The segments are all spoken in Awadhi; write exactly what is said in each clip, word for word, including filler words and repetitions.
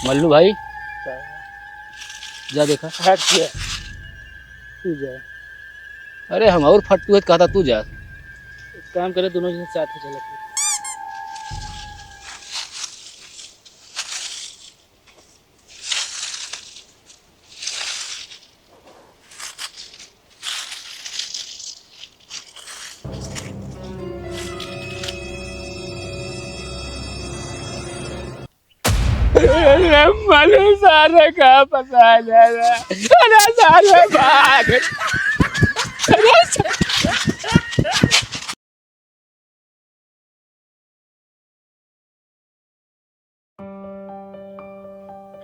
मल्लू भाई, का? जा देखा। हट गया। तू जा। अरे हम और फट्टू है, कहता तू जा। एक काम करे, दोनों जने साथ में चलत हैं। अरे मनु सारे का पता है रे? अरे सारे भाग। अरे सा-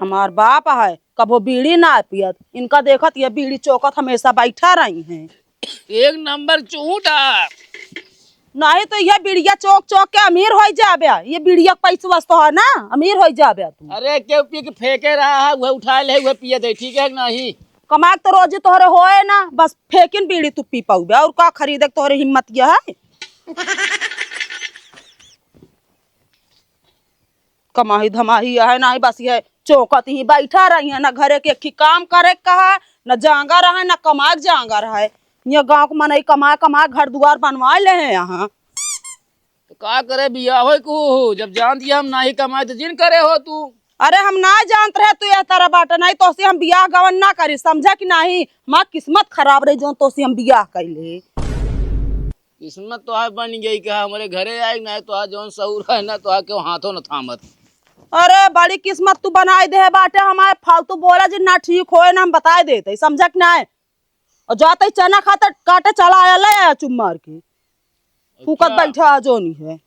हमार बाप है, कबो बीड़ी ना पियत, इनका देखत ये बीड़ी चोकत हमेशा बैठा रही हैं। एक नंबर चूटा। नहीं तो ये बीड़िया चोक चोक के अमीर होइ जाबे। ये बीड़िया के पैसवा से तो है ना, अमीर होइ जाबे तू। अरे केहू पी के फेंके रहा है, वह उठा ले, वह पिए दे, ठीक है कि नहीं? कमाए के तो रोजी तोहरे होए ना, बस फेंकिन बीड़ी तू पी पाउबे, और का खरीदे के तोहरे हिम्मत यह है? कमाही धमाही है नाही, बस ये चौकत ही बैठा रही है, ना घरे के एक काम करे के कहा, ना जांगा रहे, ना कमाए के जांगा रहे। ये गाँव के मनई कमाए कमाए घर दुआर बनवाए ले हैं यहाँ। तो का करे, बियाह होय को हो, जब जान दिया हम नाही कमाए तो जिन करे हो तू। अरे हम ना जानत रहे तू यह तरह बाटा, नहीं तो से हम बियाह गवन ना करी, समझा कि नाही? हमार किस्मत खराब रही जौन तो से हम बियाह कैले। किस्मत तो आज बन गई, कहा हमरे घरे आई, ना तो आज जौन सहूर है ना तो आज केहू हाथों न थामत। अरे बड़ी किस्मत तू बनाई दे बाटे हमारे, फालतू बोला जी ना ठीक होए ना हम बताए देते, समझा कि नाही? और जाते ही चना खाता काटे चला आया, ले आया चुप मार के। फूकत अच्छा। बैठा आ जोनी है।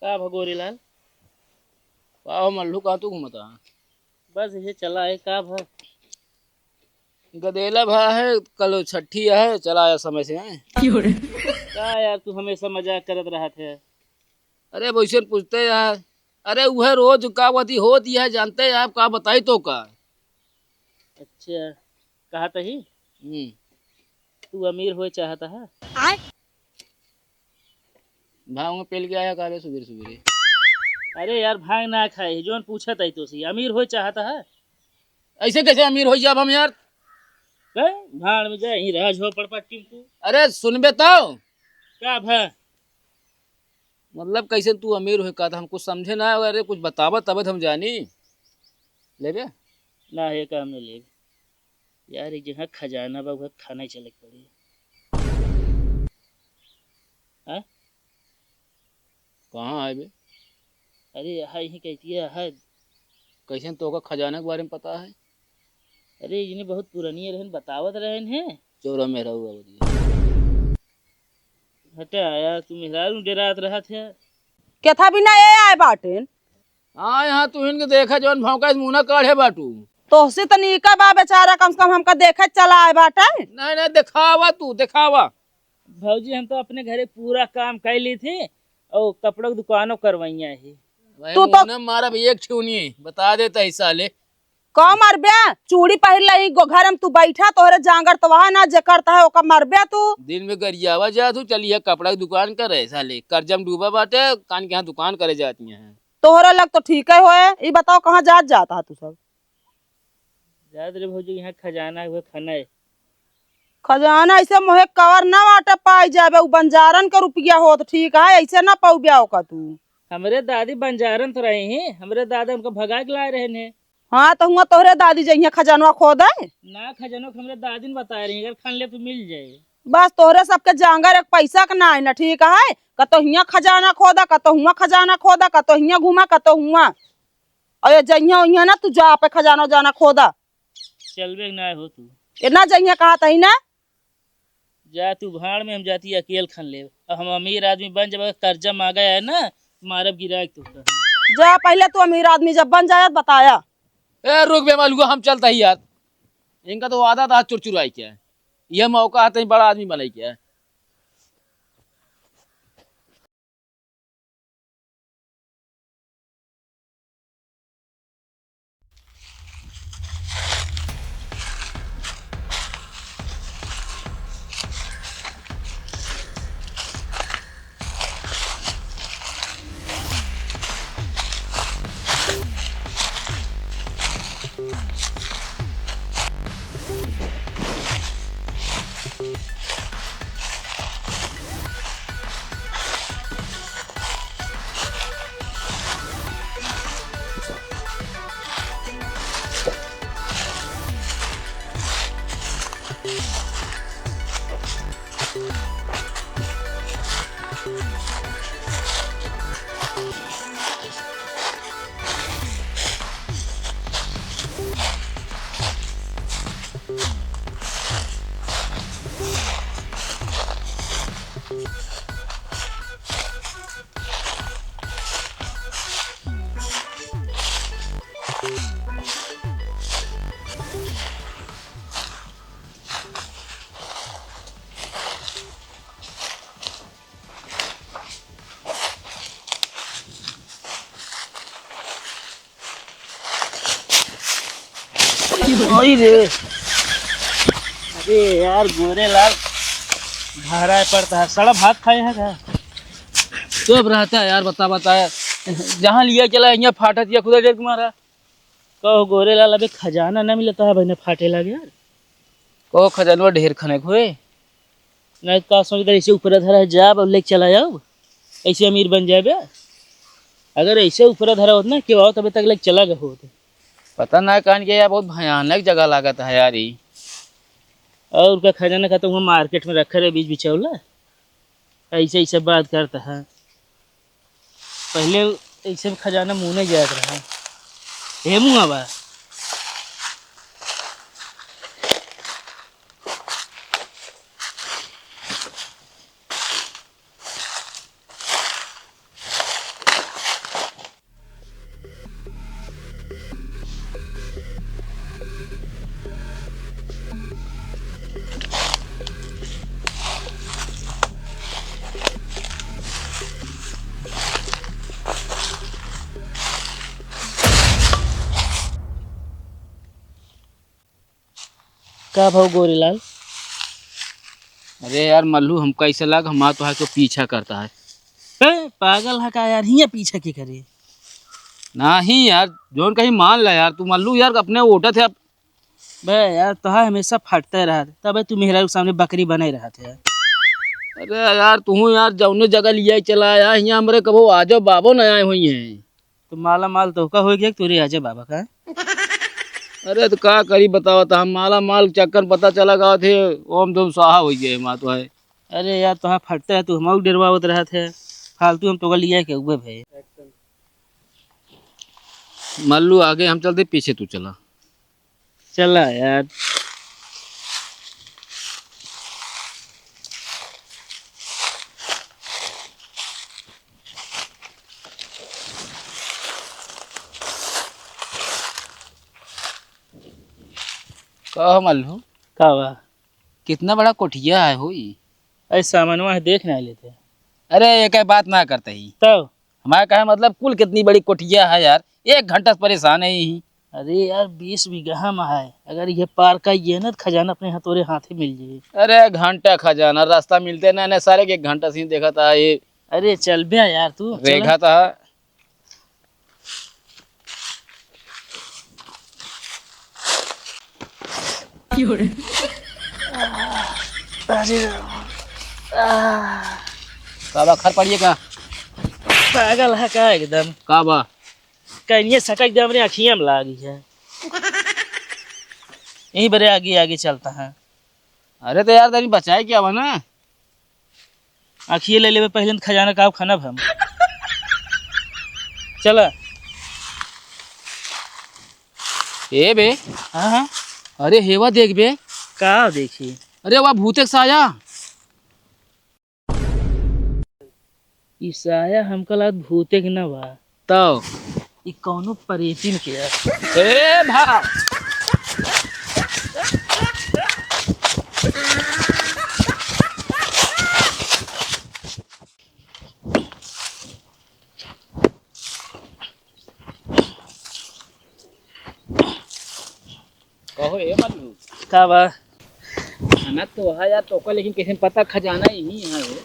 का भगोरी लाल? का हो मल्लू, कहाँ तू घूमता? बस ये चला है, का भा? गदेला भा है, कल छठी है, चला आया समय से है। का यार, तू हमेशा मजाक करत रहत है। अरे वैसे न पूछते यार, अरे वह रोज का वती होती है, जानते हैं आप, का बताई तो का। अच्छा, कहा तही? हम्म। तू अमीर होए चाहता है? आय? भांग में पेल के आया काले सुबेरे सुबेरे। अरे यार, भांग ना खाए, जोन पूछत है तो सी, अमीर होए चाहता है? ऐसे कैसे अमीर हो जाब हम यार? गए भाड़ में जाए, यहीं रहा झोपड़ पट्टी में तू। अरे सुनबे तो। का भा? मतलब कैसे तू अमीर हो का, तो हम कुछ समझे ना, अरे कुछ बतावा तब तो हम जानी। लेबे? ना, ये काम नहीं लेबे। यार, एक जगह खजाना बा, उहे खाने चले के पड़ी। हाँ? कहाँ है बे? अरे, यहाँ यहीं कहती है, है। कैसे तोका खजाना के बारे में पता है? अरे, इन्हें बहुत पुरानी रहन, बतावत रहन है। चोरा मेरा हुआ बढ़िया। हटा यार, तू मेहरारू डेरात रहत है। केथा भी ना ए आए बाटेन। हाँ, यहाँ तू इनके देखा जौन भौंका इस मुंह ना काढ़े बाटू। तोहसे त नीका बा बेचारा, कम से कम हमका देखे चला आए बाटे। नहीं, नहीं, देखावा तू, देखावा। भौजी, हम तो अपने घरे पूरा काम कर ली थी और कपड़ों की दुकानों करवाइया ही। भाई तू तो मुंह ना मारा भाई, एक ठिउनी बता देता ही साले। का मरबे? चूड़ी पहिर लही, गो-, घर में तू बैठा, तोहरे जांगर तो वहाँ ना, जे करता है, ओका मरबे तू। दिन में गरियावा जा तू, चलिए कपड़ा की दुकान करे, साले, कर्जा में डूबा बाटे, कान के यहाँ दुकान करे जाती हैं। तोहरे लग तो ठीक है होए, ई बताओ, कहाँ जात जाता है तू सब? जात रे भौजी, यहाँ खजाना हुए खनय। खजाना ऐसे मोहे कवर ना वाटे पाई जाबे, उ बंजारन के रुपया होत, ठीक है, ऐसे ना पौबे ओका तू। हमरे दादी बंजारन तो रहे हैं, हमरे दादा उनको भगा के लाए रहे हैं। हाँ, तो हुआ तोहरे दादी जइहे खजानवा खोदे? ना, खजानवा के हमरे दादी ने बताए रही, अगर खन ले तो मिल जाए। बस तोहरे सबके जांगर एक पैसा के ना है ना, ठीक है? कतो हियाँ खजाना खोदा, कतो हुआँ खजाना खोदा, कतो हियाँ घूमा, कतो हुआँ। और ये जइहे उइहे ना, तू जा पे खजाना उजाना खोदा। चलबे ना हो तू। ये ना जइहे कहा तही ना। जा तू भाड़ में, हम जाती अकेल खन लेब। अब हम अमीर आदमी बन जब कर्जा मांगे है ना, मारब गिराए के तोका। जा पहले तू अमीर आदमी जब बन जाए बताया। ए रुक बे मलुआ, हम चलता ही यार। इनका तो आदत है चुरचुराई के। यह मौका आता है बड़ा आदमी बनाई के। ओई रे। अरे यार, गोरे लाल, भहराए पड़ता है। सड़ा भात खाए हैं का? चुप रहता है यार, बता, बता। जहाँ लिया चला, यहाँ फाटत या खुदा डेर तुम्हारा। कहो गोरे लाल, अबे खजाना ना मिलता है, बहने फाटे लगे यार। कहो खजानवा ढेर खने खोए। नहीं तो का सोच कर ऐसे ऊपर धरा है, जाब और लेके चला जाओ, ऐसे अमीर बन जाबे। अगर ऐसे ऊपर धरा होत ना, केहू आवत अबे तक लेके चला गए होत। पता ना कान के यार, बहुत भयानक जगह लागत है यार ई। और का खजाना का तो वहाँ मार्केट में रखे रहे बीच बिचौला, ऐसे ऐसे बात करता है। पहले ऐसे में खजाना मुँह नहीं जात रहा। हे मुँह बा। का भाव गोरीलाल? अरे यार मल्लू, हमका ऐसा लग हमारा तो है तो पीछा करता है। ए, पागल है का यार, हियाँ पीछा के करे? नहीं यार, जोन कहीं मान ला यार, तू मल्लू यार अपने ओटत है अब। बे यार, तोहा हमेशा फटते रहत, तबे तू मेहरारू के सामने बकरी बने रहत है। अरे यार, तू यार जौने जगह लिया चला आया, हियाँ हमरे कबो आजो बाबो न आए हुई हैं। तो माला माल तोहका हो गया, तोरे आजा बाबा का। अरे तो का करी बतावा, तो हम माला माल चक्कर पता चला गवा थे, ओम तुम स्वाहा हो गए, माँ तो है। अरे यार, तोहा फटता है, तू हम डरवावत रहत है, फालतू हम तोका लिया के उबे भाई। मल्लू आगे हम चलते, पीछे तू चला। चला यार। का हो मल्लू? का बा? कितना बड़ा कोठिया है होई। अरे सामानवा है, देख ना लेते। अरे एक बात ना करते ही। तब? हमारा कहे मतलब कुल कितनी बड़ी कोठिया है यार, एक घंटा से परेशान है यही। अरे यार, बीस बीघा में है, अगर ये पार का ये ना, तो खजाना अपने हाथ, तोरे हाथे मिल जाए। अरे घंटा खजाना, रास्ता मिलते ना, ना सारे के एक घंटा से ही देखा था ये। अरे चल बे यार, तू चल। रेखा था। अरे राम। आह। का बा, खर पड़िए का? पागल है का एकदम? का बा? कहीं ये सटक दे, हमरे अखियाँ में लागी है। यहीं बड़े आगे आगे चलता है। अरे तो यार, तनी बचाए क्या बा ना? आँखिए ले लेबे पहले, तो खजाना का खाना हम। चला। ए बे। हाँ, हाँ। अरे हेवा देख बे। का देखी? अरे वाह, भूते के साया। ई साया हमका लागत भूते के ना बा। तब? ई कौनो परेतिन के है। ए भा। कहो ए मल्लू। का बा? खाना तो है यार, तोका लेकिन कैसे पता खजाना यही है हो?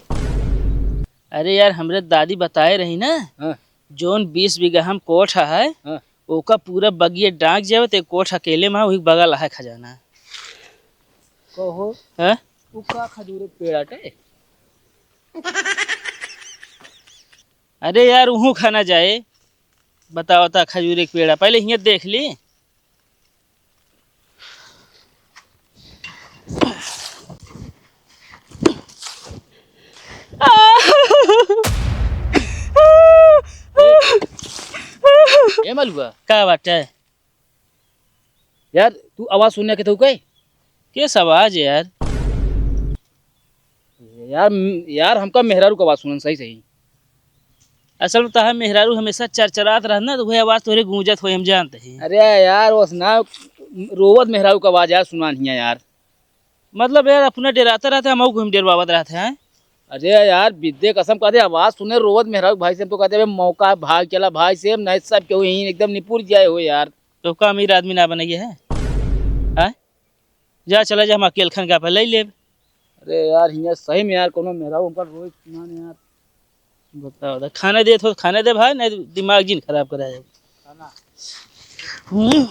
अरे यार, हमरे दादी बताए रही ना, हाँ। जोन बीस बीघा हम कोठ है, हाँ। ओका पूरा बगिया डांक जावे, ते कोठ अकेले में है, वही बगल है खजाना। कहो, हाँ? उ का खजूर के पेड़ आटे? अरे यार, उहू खाना जाए, बताओ ता खजूर के पेड़ आ, पहले हियाँ देख ली। ए मलुआ। का बाटे? यार, तू आवाज सुनने के तो कहे? केस आवाज यार? यार, यार, हमका मेहरारू का आवाज सुनन सही सही। असल में तोहार मेहरारू हमेशा चरचरात रहत ना, तो वही आवाज तोहरे गूंजत होई, हम जानत ही। अरे यार, वस ना, रोवत मेहरारू का आवाज यार, सुनान हिया यार। मतलब यार, अपना डेराते रहते, हम घूम डेरवावत रहते हैं। अरे यार, बिद्दे कसम कहते, आवाज सुने रोवत मेहरारू भाई से, हम तो कहते, "अबे मौका है, भाग चला भाई से, नहीं सब केहू यहीं एकदम निपुर जाए हो यार।" तो का अमीर आदमी ना बने है? हैं? जा, चला जा, हम अकेल खान का पे ले लेब। अरे यार, हियाँ सही में यार, कोनो मेहरारू हमका रोई ना यार। बताओ, तो खाने दे, थोड़ा खाने दे भाई, नहीं दिमाग जिन खराब करा है। खाना। हम्म।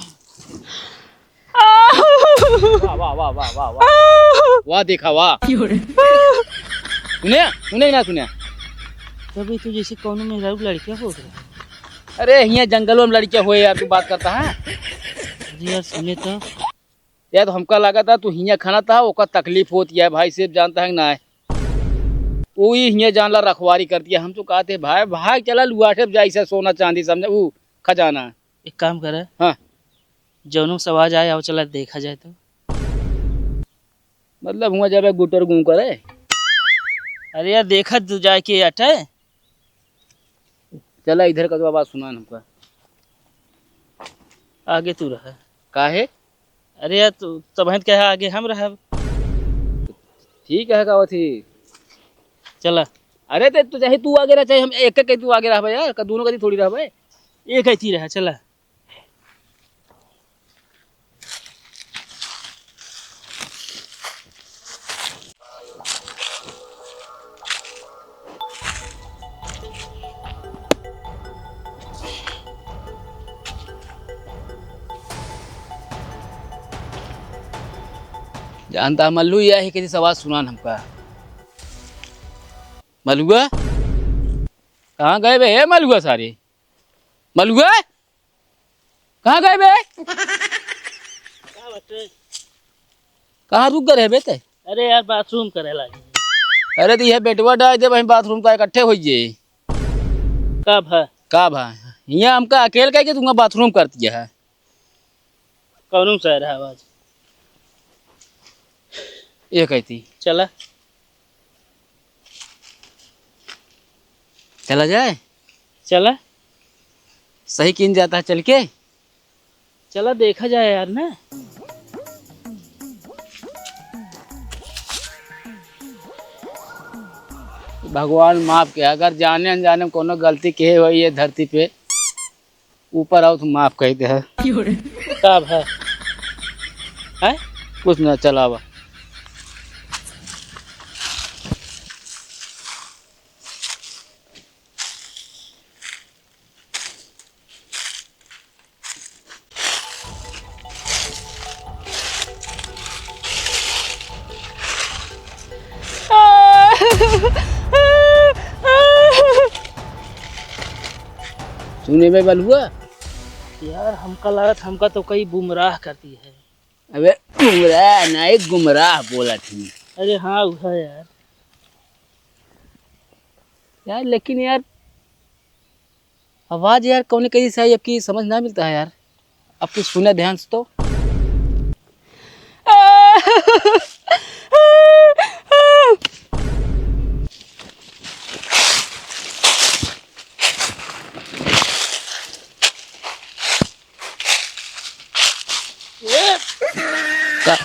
वाह, वाह, वाह, वाह, वाह, वाह। वाह, देखा, वाह। क्यों रे? सुने, सुने ना सुने। तभी तो जैसे कौनो मेहरारू लड़कियाँ हो रहा है। अरे, हियाँ जंगलों में लड़कियाँ होए यार, तू बात करता है? अरे यार, सुने तो। यार, तो हमका लगा था, तू हियाँ खाना था, ओका तकलीफ होती है, भाई, से जानता है कि ना है? वो ही हियाँ जान ला रखवारी करती है। हम तो कहते, भाई, भाग चला, लुआठे जाए से सोना चांदी, समझा, वो खजाना। एक काम करे। हाँ। जौनो से आवाज आए, आओ चला देखा जाए तो। मतलब हुआ जाबे गुटर गुं करे। अरे यार, देखा तू जाए के अटे। चला इधर का तो आवाज सुना हमका। आगे तू रहा। काहे? अरे यार, तू तब कहे आगे हम रहब। ठीक है, का थी। चला। अरे ते तू चाहे तू आगे रह, चाहे हम एक एक तू आगे रहबे यार, का दोनों का थोड़ी रहबे। एक ही रहा, चला। जानता मल्लू, यह है कि आवाज सुनान हमका। मलुआ, कहाँ गए बे? ए मलुआ सारे, मलुआ, कहाँ गए बे? का बाटे? कहाँ रुक गए बे ते? अरे यार, बाथरूम करे लागी। अरे तो यह बेटवा डाल दे, वहीं बाथरूम तो इकट्ठे हो जाए। का भा? का भा? हियाँ हमका अकेल कह के तुमका बाथरूम करती है। कौनो सा रहा आवाज? ये कहती। चला। चला जाए? चला। सही किन जाता है चल के? चला देखा जाए यार ना। भगवान माफ किया, अगर जाने अनजाने में कोनो गलती किहे होई ये धरती पे, ऊपर आओ तो माफ कह दे है। का भा? हैं? कुछ ना, चलावा। सुने बे बलुआ। यार, हमका लागत, हमका तो कई गुमराह करती है। अबे गुमराह ना, एक गुमराह बोला थी। अरे हाँ, उहा यार। यार, लेकिन यार, आवाज यार कौने कहीं से आई, अब की समझ ना मिलता है यार। अब की सुने ध्यान से तो। का?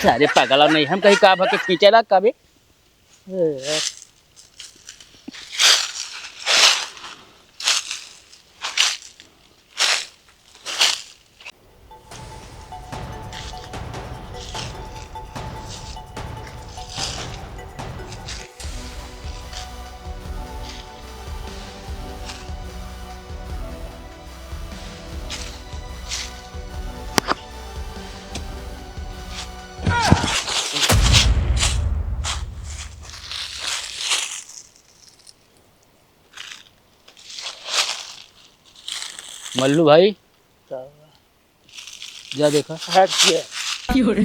सारे पागल नहीं, हम कहीं का भके खींचे ला का बे? ए, यार। मल्लू भाई, का? जा देखा। हट गया। क्यों रे?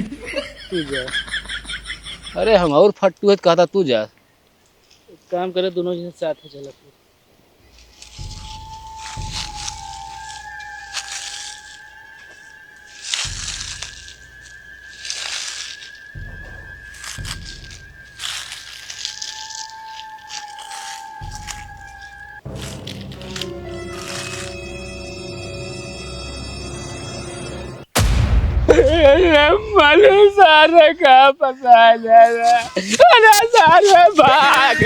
तू जा। अरे हम और फट्टू है तो कहता तू जा। एक काम करे, दोनों जने साथ में चला फिर। मनु सारे का पता है रे। अरे सारे भाग।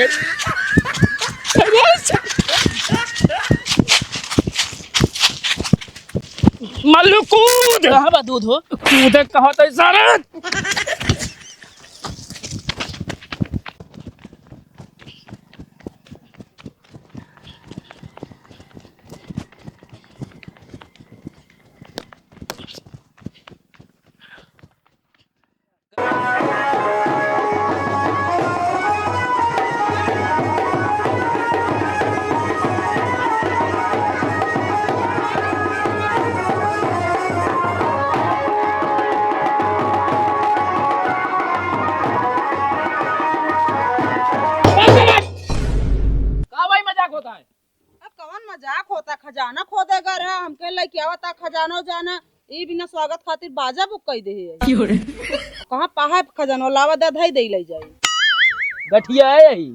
अरे सा-, मल्लू कूद। कहाँ बा दूध हो? कूदे कहा तै सारे। का भाई मजाक होता है? अब कवन मजाक होता? खजाना खोदे गए रहा, हमके लइके आवता खजाना उजाना, ई बिना स्वागत खातिर बाजा बुक कई दे है। क्यों रे? कहाँ पाहा खजाना, लावा दे धई दे ले जाई। गठिया है यही।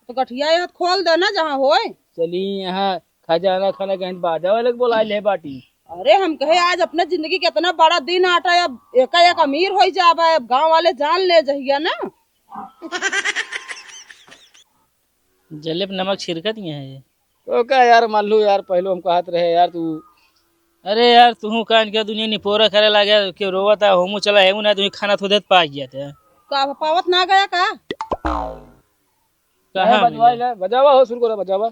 तो गठिया यहाँ खोल दे ना जहाँ होए। चली यहाँ खजाना खाना कहीं बाजा वाले के बोला ले बाटी। अरे हम कहे आज अपने जिंदगी के इतना बड़ा दिन आटा है, अब एका एक अमीर होई जाबा, अब गाँव वाले जान ले जहिया ना। जले पे नमक छिड़कत ही है। तो का यार, मान लू यार, पहले हम कहत रहे यार, तू अरे यार, तू का इनका दुनिया निपोरा करे लागे, के रोवत है, हमू चला, हमू ना, तू खाना थोड़े देत पा गया था। का पावत ना गया का? कहाँ बजवाई मिला? ले, बजावा हो, शुरू करो, बजावा।